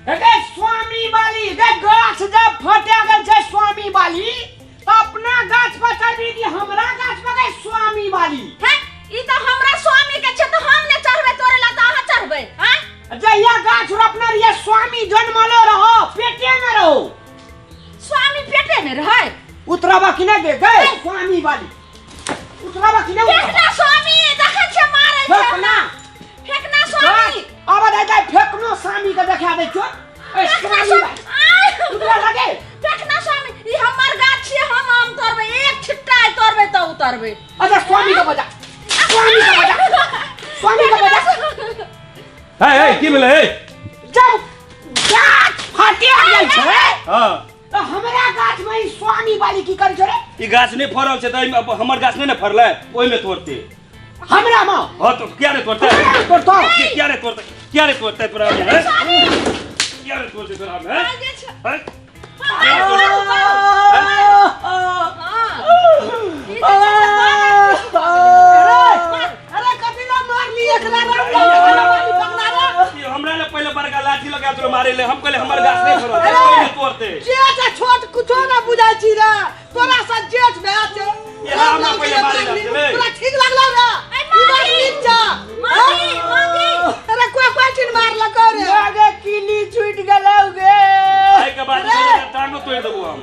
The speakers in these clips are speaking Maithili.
गे स्वामी वाली गे गाछ जब फटे गेल छै स्वामी वाली त अपना गाछ पर चढ़बी कि हमरा गाछ पर गे स्वामी वाली? हैं, ई त हमरा स्वामी के छै त हम ने चढ़बै तोरे ला त अहाँ चढ़बै। हैं, जहिया गाछ रोपने रहिए स्वामी जन्मलो रहो, पेटे में रहो। स्वामी पेटे में रहै। उतरबा कि नहीं गे? गे स्वामी वाली उतरबा कि नहीं? फेकना स्वामी, देखै छियै मारै छै। फेकना। फेकना स्वामी। अब दे दे फेकनो स्वामी के देखा दे छो। ए फेकना स्वामी स्वामी। वाली। आय! उतरा लगे। फेकना स्वामी, ई हमर गाछ छियै, हम आम तोड़बै, एक छिट्टा तोड़बै तऽ उतरबै। अच्छा स्वामी के बजा, स्वामी के बजा, स्वामी के बजा। हे हे की भेलै? हे जब गाछ फटे गेल छै हां तऽ हमरा गाछ में ई स्वामी वाली की करै छै रे? ई गाछ नहि फड़ल छै तऽ एहिमे हमर गाछ नहि ने फड़लै, ओहिमे तोड़ते। हमरा में? हां तो किया नहि तोड़ते? तोड़तो। किया नहि तोड़ते? किया नहि तोड़ते तोरा में? हैं? किया नहि तोड़ते तोरा में? हैं? हैं? अरे कथी ला मारली एकरा? ई हमरा ले पहिले बड़का लाठी लगा तोरा मारे ले, हम कहले हमर गाछ नहि फड़ल छै, ओहिमे तोड़ते। जेठ आ छोट कुछो ना बुझाइ छी रे, तोरा से जेठ भए छै। ये हमरा पहिले मारे ला छलै। तोरा ठीक लागलो रे? ई बात नीक छ? मामी, मामी। अरे कोई कोई चीज मारलको रे? गे किली छूट गेलौ गे। एहि के बाद तोरा टांगो तोड़ि देबो हम।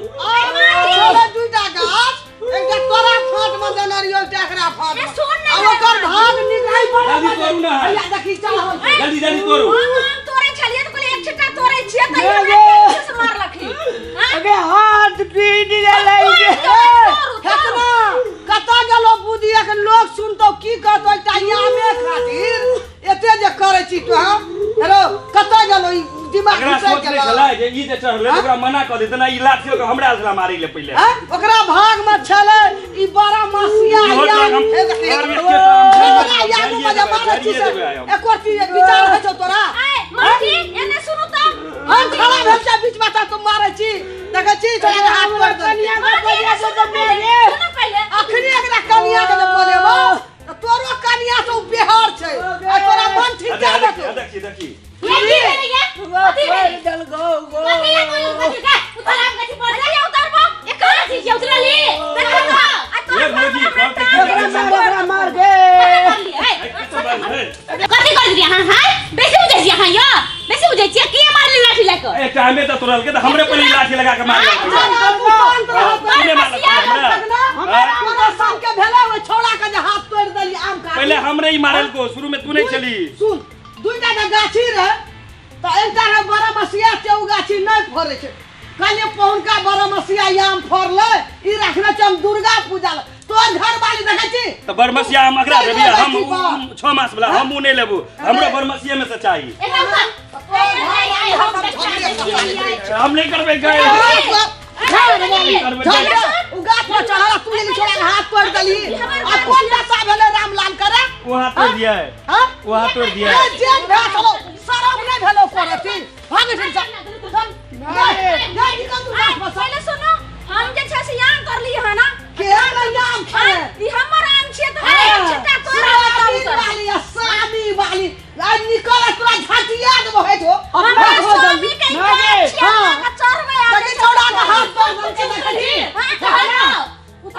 छोड़े दुईटा गाछ, एकटा तोरा फाट में देने रहियो, एकटा एकरा फाट ए, में। सुन ने आ रे, ओकर भाग निकाल पड़े। जल्दी तोड़ू ना। हैया देखी चल हम। जल्दी जल्दी तोड़ू। हम आम तोड़ै छलियै तऽ कहलियै एक छिट्टा तोड़ै छियै तऽ गे, हमरा गे। पीछे से मारलखिन। हैं? अबे हाथ टूट गेलै गे। फेकना कतऽ गेलो बुद्धि? एखन लोक सुनतौ की कहतौ? एकटा आमे खातिर एते जे करै छी तू? हम हेलो कतऽ गेलो ई दिमाग एकरा घुसै सोच नहि गेलो? छलै जे ई जे चढ़लै तऽ ओकरा मना कऽ देतै ना, ई लाठी लऽ कऽ हमरा छला मारै ले पहिले। हैं? ओकरा भाग में छलै ई बड़ा मासिया। इहो या तोरा हम हे देखी, घर में के तोरा हम तोरा यादू में जे मारै छी से देबै आइ हम। एको चीज विचार होइ छौ तोरा? ऐ, मासी, एने सुनू तऽ। हम खड़ा भेल छै बीच में तऽ तू मारै छी, देखै छी तोरा के हाथ तोड़ि देलकै। कनिया के मासी, बजा एने दे सुनू तऽ पहिले, मेरे। सुनू पहिले। अखनी एकरा कनिया के जे बोलेबो तऽ तोरो कनिया से उ बेहर छै आ तोरा मन ठीक देखी कए देतौ। देखी देखी। ये की भेलै ये? कथी भेलै? देलकौ गो। कथी ये बोलू, कथी गे? उतर आम गाछी पर जा, उतरबो। ये कहाँ छी जे उतरली? देखो तऽ, आ तोरा ये भौजी, हमरा कहलकै की एकरा मार, एकरा मार गे। मारली, ऐ। ऐ, की सब बात है? कथी कर देलियै अहाँ, हैं? बेसी बुझै छियै अहाँ यौ? बेसी बुझै छियै? किया मारली लाठी लए कऽ? एकटा हमे तऽ तोड़लकै तऽ हमरे पहिले ई लाठी लगा के मारलकै। तू शांत रह। तूने मारलकै हमरा? हमरा तोरा संग के भेलै ओहि छौड़ा के जे हाथ तोड़ि देली आम खा। पहिले हमरे ही मारलको, शुरू में तू नहीं चली। सुन, दुईटा के गाछी रहे तऽ एकटा रहे बारहमसिया छै, ओ गाछी नहि फड़ै छै। कहलियै पहुनका बारहमसिया आम फड़लै, ई रखने छै हम दुर्गा पूजा लए। तोहर घर वाली देखै छी तऽ बरमसिया हम एकरा चलि देबियै? गेल हम गाछी पर। 6 मास वाला हम उ नहि लेबू, हमरो बरमसिया में से चाही। एकरा उतर। ऐ, ऐ, ऐ, हम देखा हम नहीं करबै गए। करबै गए। उ गाछ पर चढ़ल तू लेकिन छोड़ा के हाथ तोड़ि देली आ कोन दशा भेलै रामलाल करे? वो हाथ तोड़ दिया है। हाँ? वो हाथ तोड़ दिया ए है। जेठ भए छलौ, शरम नहि भेलौ करती? भागै छी, चल चल, जा निकल तू गाछ पर से। पहिले सुनू, हम जे छै से आम तोड़ली हँ ना। के नहि आम खेने? ई हमर आम छियै तऽ हम एक छिट्टा तोड़ब तब सामी उतरब। वाली आ सामी वाली आ निकल, तोरा झटिया देबो हे तो। हमरा भागो स्वामी जल्दी। के ई गाछ छियै, हाँ। अहाँके चढ़बै आ देखी छौड़ा के हाथ तोड़ देलकै, देखै छी? हाँ, कहलहुँ।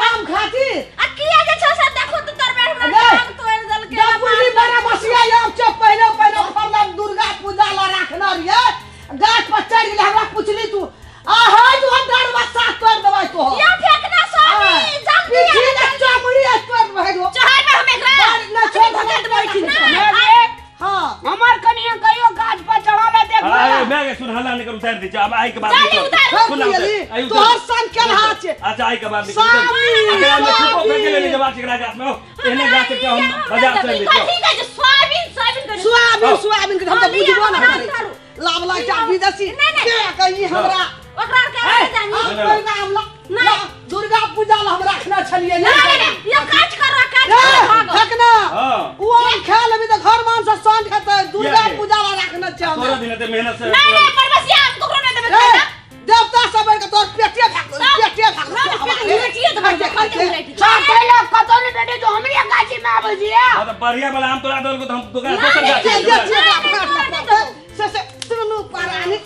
आम खाती आ किया जे छै से देखो तऽ तोड़बै, हमरा अरे, टांग तोड़ि देलकै। जब बुझली बड़ा मसिया आम छै, पहिले पहिले फड़ल, दुर्गा पूजा ला राखने रहियै, गाछ पर चढ़ि गेलै। हमरा पुछली तू आ हे जो डरवा साथ तोड़ देबै तो। या फेकना स्वामी, जल्दी पीठी आ। ने चमड़ी आ तोड़ देबै जो। चढ़बै हम एकरा। ना छोड़ धकेट देबै छी। मेरे। हां। हमर कनिया कहियो गाछ पर चढ़ाले देख। हाँ, मैं के सुन, हल्ला नहीं कर, उतार दी अब आई के बाद जल्दी नहीं उतार। सुन ना, जल्दी। उतार। आई उतार। तोहर संग केन हाथ छै? अच्छा आई के बाद निकल। सामी, एकरा में छुपो सामी। फेंक ले जब एकरा गाछ में एहने गाछ के हम बाजार से ले कथी कहै छै? सोयाबीन, सोयाबीन कहै छै। सोयाबीन। हाँ। सोयाबीन के हम तऽ हाँ, लिअ, बुझबो ना हाँ, करै करू। छी। लावला एकटा विदेशी नहीं, नहीं। के कही हमरा? ओकरा आर के नहि जानी। हम कोई ना हमला नहीं। दुर्गा पूजा ला हम रखने छलियै। नहीं, नहीं, नहीं, यो काज करो, काज करो, भागो। ठकना हाँ। उ आम खा लेबी तऽ घर मान से सांझ खेतै। दुर्गा किया? पूजा ला रखने छै तोरा हम। दिन ते मेहनत से। नहीं, नहीं, परमसिया आम ककरो नहि देबै ए, खाय ला। देवता सब के तोर पेटे भाग, पेटे भाग। ना, पेटे बेटिए देबै, खाते रहै। सब पहिले कतौ नहि भेटै छै, हमरे गाछी में आबै छै। हाँ, तो बढ़िया वाला आम तोरा देलको तऽ हम दोकान दोसर गाछ जे से जे लेबै। से से सुनू परानी।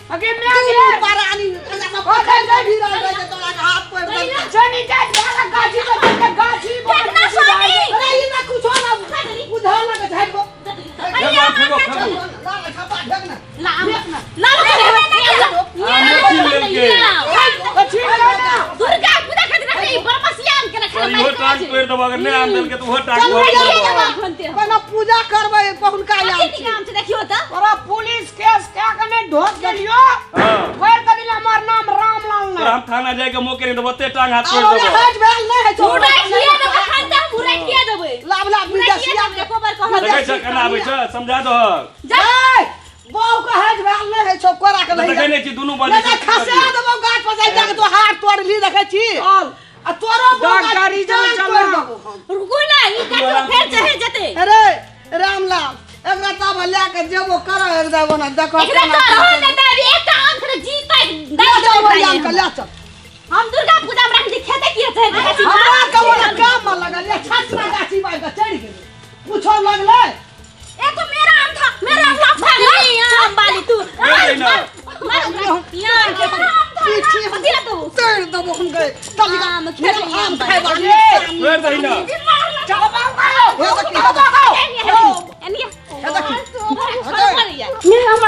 देबो, अगर नहि आम देलकै तऽ ओहो टांग चल, तोड़ चल, देबो। बनते पहिने पूजा करबै पहुनका कथी आम के आम छै देखियो तऽ। तोरा पुलिस केस कए के नहि ढोक देलियो, हाँ। भरि के दिन हमर नाम रामलाल तोरा नहि। हम थाना जाय के मौके नहि देबो, ओते टांग हाथ तोड़ आब देबो। हट भेल नहि होइ छौ। मुरैठिए देबै खान तऽ, मुरैठिए देबै। लाब लाब मुरैठिए विदेशिया देबै, एको बार कहल। देखै छ केना आबै छ, समझा दहक। जा। ए, बहू के हट भेल नहि होइ छौ, कोरा के तऽ देखै नहि छी दुनू बजै नहि नहि, खसा देबौ गाछ पर जाय जाके, तो हाथ तोड़ ली देखै छी। चल। आ तोरो बहू डॉक्टरी गाछ जन टांग चल तोड़ि ना। देबौ हम। रुकू ना, ई गाछ फेर चढ़ि जेतै। अरे रामलाल, एकरा तब लए के जेबो कर एकदम ओना देखो। एकरा केना तऽ रहऽ देतै, अभी एकटा आम खेतै जीतै। ले चल ओहि आम के ले चल। हम दुर्गा पूजा में रख दी खेते किए छै गाछी। हमरा के ओना काम में लगल ये छछना गाछी बार के चढ़ि गेलै, पूछो लगलै। ए तो मेरा आम था, मेरा आम था, भाग नहीं आम वाली तू। ले ना। यार पीछे हम दिया दो। तोड़ देबो हम गए तब आम खेबै। आम खाय वाली। तोड़ दही ना। चल बाबू खाओ। हे देखी, हे देखी। हे देखी।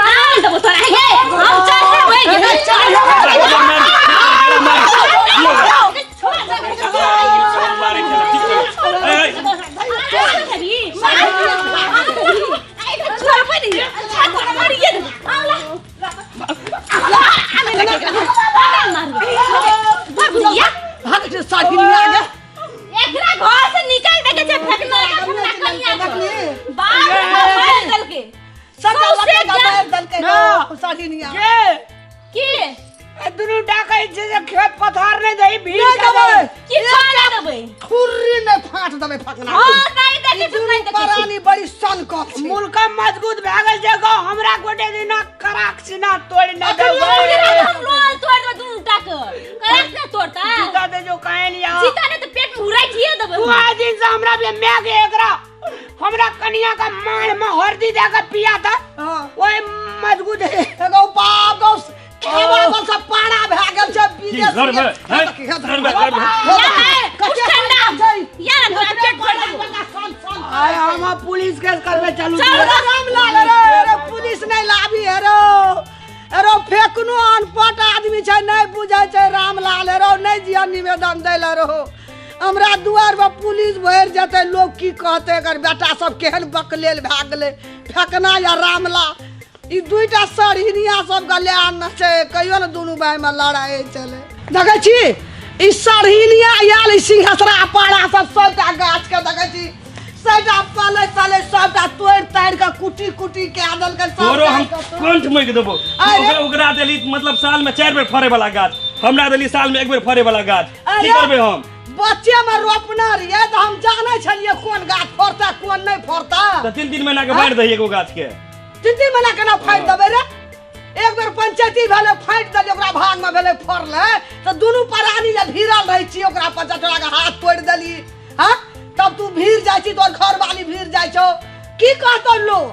आम देबो तोरा हे, हम चढ़ेबै गे। मार, मार, मार, मार। ठीक छै। ए, ए, हाथ से साथी नहीं आ गया। एकरा घर से निकाल दे के छै, फेकना फेकना कनिया के बाप रे बाप, मार देलके। सबटा सौंसे लड़का ज्ञान। मारि देलकै। ना। साथी नहीं आ के की ए दुनू डाकै छै जे खेत पथार नहि दही भीड़ नहि देबै। की खाना देबै? खुर्री नहि फाट देबै फकना। हां, नहीं देखे, दुनू नहीं देखे। परानी बड़ी सन कप छै। मुल्का मजबूत भए गेल छै गो, हमरा गोटे दिना कराक सीना तोड़ि नहि एकरा देबै। हम लोल तोड़ देबै दुनू टा के, कराक ने तोड़ता। जूता दे जो काहे लिया। सीता ने तो पेट में उड़ाइए देबै। तू आज दिन से हमरा भी मैं के एकरा हमरा कनिया का मार में हरदी दे के पिया था। हाँ। ओए मजबूत है। एगो बाप गो खेबा बल सब पारा भए गेल छै की विदेश। घर में, हैं? घर में, घर में। या है कुछ ठंडा यार, तोरा पेट भर देबो। आय हम पुलिस केस करबे, चलू। चल। रामलाल, अरे अरे, पुलिस नहि लाबी। अरे अरे, फेकनो अनपढ़ आदमी छै, नहि बुझै छै रामलाल। अरे नहि जिया निवेदन दै लए रहो, हमरा दुआर पर पुलिस भरि जेतै, लोग की कहतै, एकर बेटा सब केहन बकलेल भए गेलै। फेकना या रामलाल, ई दुइटा सरहिनिया सबके ले आनने छै। कहियो ने दुनू भाइमे लड़ाइ छलै। देखै छी ई सरहिनिया आयल, ई सिंहेसरा पाड़ा सब सबटा गाछके देखै छी, सबटा पलै तलै सबटा तोड़ि ताड़ि कऽ कुटी कुटी कए देलकै सब। तोरो हम गाछके तोड़ि। कंठ मकि देबो। अरे। ओकरा ओकरा देली मतलब साल में 4 बेर फरे वाला गाछ, हमरा देली साल में 1 बेर फरे वाला गाछ। की अरे। करबै हम? बच्चे में रोपने रहियै तऽ हम जानै छलियै कोन गाछ फड़तै कोन नहि फड़तै। तऽ 3 3 महीना के बाढ़ि दही एगो गाछ के। 3 3 महीना केना फाड़ि देबै रे? एक बेर पंचायती भेलै, फाड़ि देलियै, ओकरा भागमे भेलै, फड़लै तऽ दुनू प्राणी जे भिड़ल रहै छी ओकरा पर जटरा के हाथ तोड़ि देली। हँ, तब तू भीड़ जाइ छी, तोहर घरवाली भीड़ जाइ छौ, की कहतौ लोग?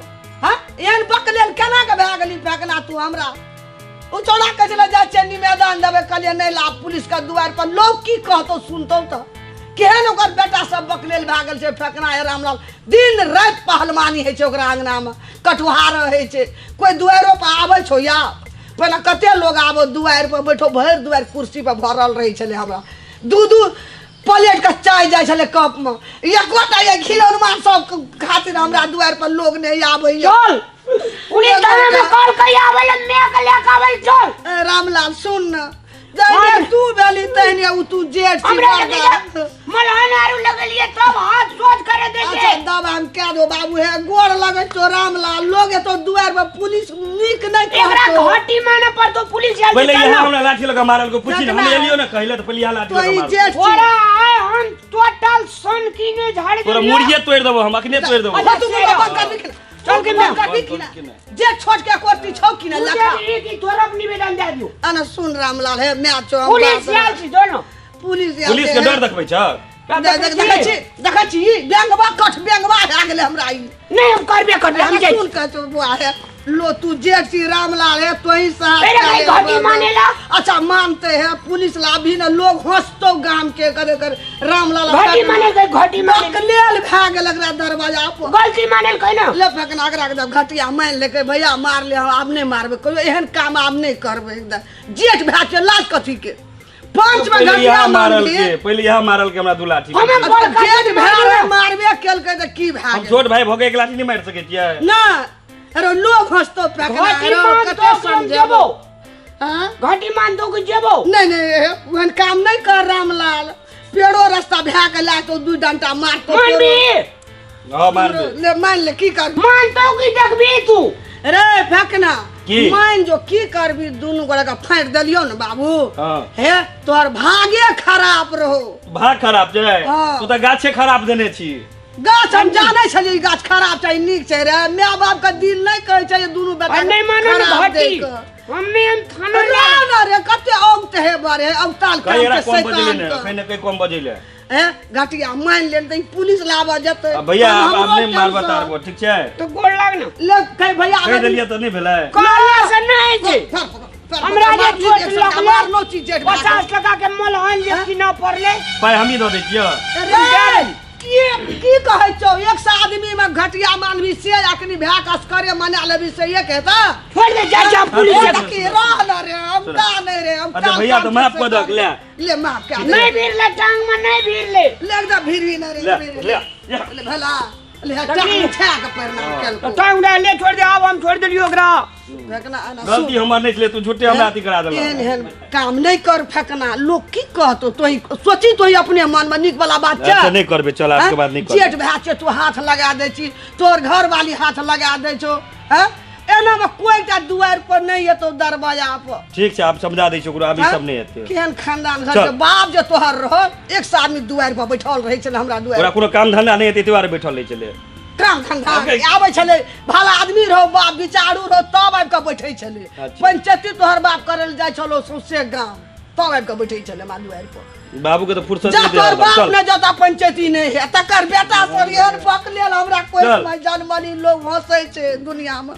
हँ, एहन बकलेल केना के भए गेली फेकना तू हमरा? ओ चौड़ा कहै छलै जाइ छियै निवेदन देबै, कहलियै नहि लाभ पुलिसके दुआरि पर, लोग की कहतौ सुनतौ तऽ केहन ओकर बेटा सब बकलेल भए गेल छै फेकना। हे रामलाल, दिन राति पहलवानी होइ छै ओकरा अङ्गनामे, कटुहार होइ छै। कोइ दुआरिओ पर आबै छौ? या पहिने कते लोग आबो दुआरि पर बैठो, भरि दुआरि कुर्सी पर भरल रहै छलै, हमरा दू दू प्लेट के चाय जाइ छलै कपमे, एकोटा ये घिलौनमा सब खातिर हमरा दुआरि पर लोग नहि आबैया। चल, पुलिस थाना में कॉल कही आवे ले, मैं के लेके आवे ले, चल। ए, रामलाल सुन न, जहिने तू भेली तहिने उ, तू जेठ छी। हमरा बड़का। लगे मलहन आरू लगलिए तब हाथ सोच करे दे अच्छा छै। दब हम कह दो बाबू, हे गोर लगे तो रामलाल, लोग एतो दुआर पर पुलिस नीक नहीं एकरा कहतो। घाटी माने पर तो पुलिस आयल। पहिले चल यहाँ ना। हमरा लाठी लगा मारल को पूछी न, हम देखना। एलियो ना कहले तऽ पहिले यहाँ लाठी तो लगा ई मारल। जेठ छी। तोरा आय हम टोटल सन कीने झाड़ तोरा देलियो। मुड़िए तोड़ि देबो हम, अखने तोड़ि देबो। अच्छा, तू मुँह बंद कर दिखना। चल के मैं कर बंद दिखना। कर के जे छोट के कोटी छौ कि ना तू लखा। जे एक ही तोरा निवेदन दे दियो। अना सुन रामलाल, हे मैं छौ हम पुलिस बात- आयल छी दोनों। पुलिस आयल पुलिस के छै। डर देखबै छ? देखै छी, देखै छी, बेंगवा कठ बेंगवा भए गेलै हमरा ई। नहीं, हम करबे करबे, हम जाइ। सुन कह तो बुआ है लो, तू जेठ छी रामलाल है तो ही साथ मेरे भाई घाटी मानेला? अच्छा मानते हैं, पुलिस ला भी ना लोग हंसतो गाम के करे करे रामलाल। घाटी माने के घाटी माने। बकलेल भए गेल एकरा दरवाजा पर। गलती माने कहि ना। ले फेकना एकरा के दब, घटिया मान लेके भैया मार ले, हम आब नहि मारबै कहियो, एहन काम आब नहि करबै। एकदम जेठ भए छै, लाज कथी के? पंच में पहिले घटिया यहाँ मारल मारली के, पहिले यहाँ मारल के हमरा दू लाठी। हमे बड़का जेठ जेठ भेल भेल रहे, मारबे केलकै तऽ की भए हम गेल? छोट भाई भऽ के एक लाठी नहि मारि सकै छियै? ना, अरे लोग हंसतो फेकना, घटी अरे मान कते तो हम समझेबो? जेबो। हाँ? घटी मान तो कि जेबो। नहीं नहीं, ओहन काम नहीं कर रामलाल। पेड़ो रास्ता भए के ला तो दू डंटा मारतो। मानबी? हाँ, मार दे। ले, मान ले, की कर? मान तो कि देखबी तू? रे फेकना। की? मान जो, की करबी? दुनू गोड़ा के फाड़ि देलियौ ने बाबू। हाँ। हे, तोहर भागे खराब रहो। भाग खराब छै? हाँ। तू तऽ गाछे खराब देने छी। गाछ हम जानै छलियै, ई गाछ खराब छै, नीक छै रे? माय बाप के दिल नहि कहै छै जे दुनू बेटा और नहीं मानो ने खराब घटी दै के। हम नहीं, हम थाना रे ना रे, कते औगत हे बरे औगताल। कहीं काम एकरा छै कम बजेले शैतान ने के। कहीं ने कहीं कम बजेले। हे घटिया, मान ले तऽ ई पुलिस लाबऽ जेतै। आ भैया, तहन आब हमरो आब नहि मारबो टेंशन। तारबो, ठीक छै? तो गोड़ लाग ना। ले कहि भैया। कहि देलियै तऽ नहि भेलै? कहला से नहीं छै। फेर पकड़, फेर हमरा जे पकड़, चोट मारनी, लगलै, मारनो छी जेठ भाई। 50 टका के मलहन जे किनऽ पड़लै। पाइ हमही दऽ दै छियै। रे, की की कहै छौ? एक सौ आदमी में घटिया मानवी से अखनी भए के असकरे मना लेबी से एक हेता? छोड़ दे, जा जा पुलिस ए, के। देखी, रह न रे, हम का नहीं रे, हम अच्छा, का भैया, काम तऽ माफ छै कऽ दहक, ले। ले, माफ कए दे। नहीं भीड़ ले, टांग में नहीं भीड़ ले। ले, एकदम भीड़ न रे। ले। भीड़ ले, ले। ले भला ले, टांग उठा के प्रणाम केलको। टांग उड़ा ले, छोड़ दे, आब हम छोड़ देलियो ओकरा। फेकना एना गलती हमर नहि छलै, तू झूठे हमरा अथी करा एहन देलक। एहन काम नहि कर फेकना, लोग की कहतो? तोही सोची, तोही अपने मन में नीक वाला बात छै? अच्छा, नहि करबै, चल, आबके बाद नहि करबै। जेठ भए छै, तू हाथ लगा दै छी, तोहर घर वाली हाथ लगा दै छौ। हैं, एना में कोई टा दुआरि पर नहि एतौ, दरवाजा पर। ठीक छै, आब समझा दै छियै ओकरो, आब ई सब नहि हेतै। केहन खानदान घर चल। छै बाप जे तोहर रहो, एक सौ आदमी दुआरि पर बैठल रहै छलै हमरा दुआरि। ओकरा कोनो काम धंधा नहि हेतै, ताहि दुआरे बैठल रहै छलै। काम धंधा आबै छलै, भला आदमी रहो बाप, विचारू रहो, तब आबि कऽ बैठै छलै। अच्छा। पंचायती तोहर बाप करै लए जाइ छलो सौंसे गाम, तब आबि कऽ बैठै छलै हमरा दुआरि पर। बाबू के तऽ फुर्सत जा नहि तोहर दे। बाप चल। ने जता पंचायती नहि है, तकर बेटा सब एहन बकलेल, हमरा कोइ चल। जनमनी, लोग हंसै छै दुनिया में।